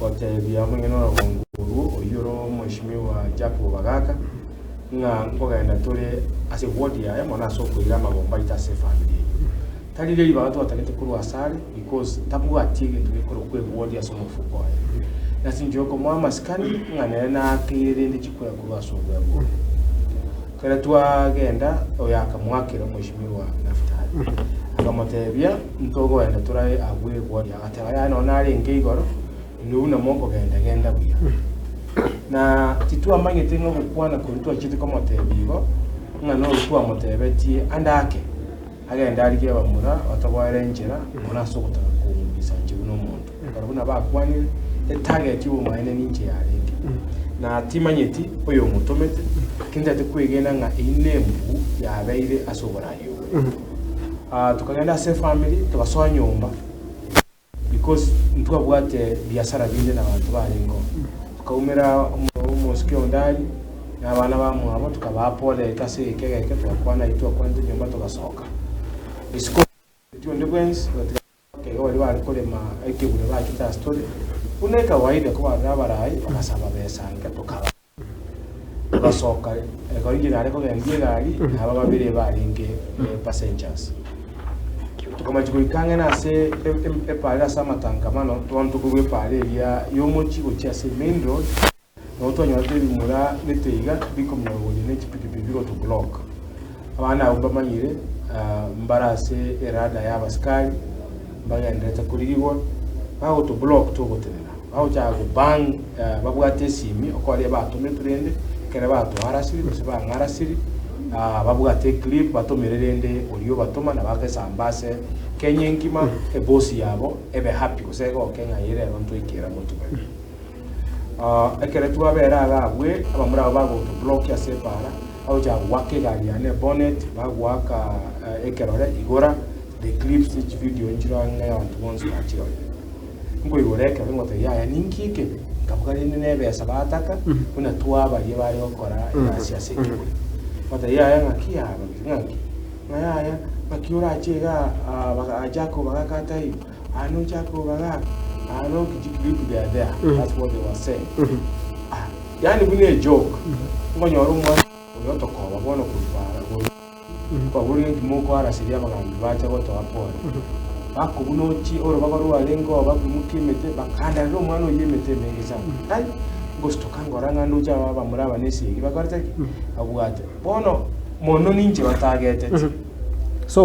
gotebia omong'ina orogongo orwo, oyio ore Omweshimiwa Jacob Bagaka, ng'a nkogenda tore ase eward yaye mono ase okoira amagombo aito ase efamiri eyio. Tari ribaga twatagete korwa asare because tabwati egento gekorokwa eward ase omofuko oye. Na ase engencho yokomoa amasikani ng'a nere nakeire rende chikura korwa ase obwebo obo. Ekero twagenda oyo akamoakera Omweshimiwa Naftali, akamotebia ntogogenda torae abwo eward, agateba yaya nonya narenge igoro Inwe buna mokogenda, genda buya. Na titwamanyete ng'a ogokwana koria twachete komotebia igo, ng'a noria twamotebetie ande ake, agende arigie abamura batoboere enchera, mono ase ogotaka kong'uisa inche buna omonto. Ekero buna bakwanire, etarget y'obomaene ninche yarenge. Na timanyeti oyomotomete, lakini ntagete kwegena ng'a eyio nembu yabeire ase oboraria obo. Ah, tokagenda ase efamiri, togasoa nyomba. Because ntwabwate biasara binde na abanto barenge oo. Tokaumera omosike onde aria, na abana bamwabo tokabaa pole yaito ase egeka egeke, togakwana ayio twakwanete nyomba togasoka. Isiko eti onde bwensi togatiga bakeigo baria bare korema ekebure bachete ase tore, buna ekawaida kobarora abarai bagasaba besa nke tokabaa. Togasoka, ekero inche nare kogendia egari, na aba babere barenge passengers. Tokamachia goika ang'e na ase epaara ase amatangamano, bono tokorwa epaara eria y'omochie gochia ase main road, nabo twanyorete ebimura gete iga bikomiogoria ne chipikipiki bigotoblock. Abana abwo mbamanyire, mbare ase erada ya abasikari, mbagenderete korigigwa, bagotoblock togotenena. Bagochaka gobang babwate esimi, okoria batometwe rende, ekere batoarasiri gose bang'arasiri, babwate eclip batomere rende oria obatoma nabo agesamba ase Kenya engima, eboss yabo ebe happy gose egoke ng'a eye rero ntwaikera motwe. Ekere twabera iga abwe, abamura abwo bagotoblock ase epaara, bagochaka goaka egari yane ebonnet, bagoaka ekerore igora, the clips ne chivideo nchire ang'e abanto bonsi bachirorire. Nkoigora ekero ngotebia yaya ninki ekebe? Nkaboka rende nebesa bataka buna twabaria bare gokora egasi ase ekeburi. Ngotebia yaya ng'aki yaba gose ng'aki? Ng'a yaya ng'aki orache igaa ah baga Jacob bagaka ataiyo, aa no Jacob bagaka, aa no ki chiclip they are there, that's what they were saying. Ah yaani buna ejoke, nkonyora omwana oyo otokoba bono korwa bara korwa. Kwaboria inki mokoarasiria abagambi bacha gotoa pole? Bakobuna ochie orobago rwarenge oo bakoimokia emete, bakandarera omwana oyio emete emenge sana. Ai, ngostoka ngora ng'a ndoche aba abamura aba nesegi bakorete ki? Babwate. Bono mono ninche batageteti.